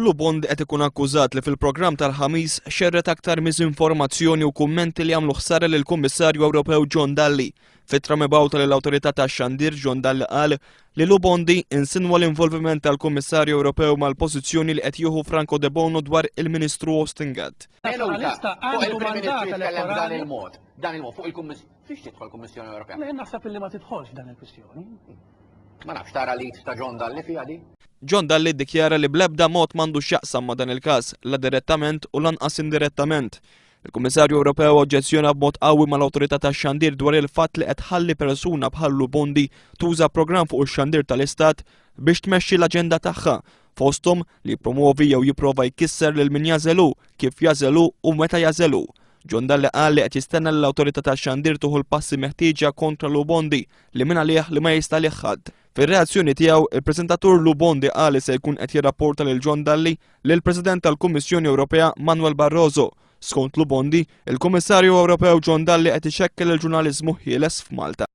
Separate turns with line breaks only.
Lou Bondi qed ikun akkużat li fil-programm tal-Ħamis xerred aktar miżinformazzjoni u kummenti li għamlu ħsara lill-Kummissarju Ewropew John Dalli. F'ittra mibgħuta lill-Awtorità tax-Xandir John Dalli qal li Lou Bondi insinwa l-involviment tal-Kummissarju Ewropew mal-pożizzjoni li qed jieħu Franco Debono dwar il-Ministru Austin Gatt.
Nazzjonalista għandu mandat elettorali.
Dan il-mod fuq il-Kummissjoni. Fiex tidħol Kummissjoni Ewropea?
Le naħseb illi ma tidħolx dan il-kwistjoni.
Ma nafx tara li ta' John Dalli fiha di.
John Dalli ddikjara li bl-ebda mod m'għandu x'jaqsam ma' dan il-każ, la direttament u lanqas indirettament. Il-Kummissarju Ewropew oġġezzjona b'mod qawwi mal-Awtorità tax-Xandir dwar il-fatt li qed tħalli persuna bħal Lou Bondi tuża programm fuq ix-xandir tal-Istat biex tmexxi l-aġenda tagħha, fosthom li jippromovi jew jipprova jkisser lil min jagħżel hu, kif jagħżel hu u meta jagħżel hu. John Dalli qal li qed jistenna li l-Awtorità tax-Xandir tieħu l-passi meħtieġa kontra Lou Bondi li minn għalih li ma jista' għalih ħadd. Fir-reazzjoni tiegħu, il-preżentatur Lou Bondi qal li se jkun qed jirrapporta lil John Dalli lill-President tal-Kummissjoni Ewropea Manuel Barroso. Skont Lou Bondi, il-Kummissarju Ewropew John Dalli qed ixekkel il-ġurnaliżmu ħieles f'Malta.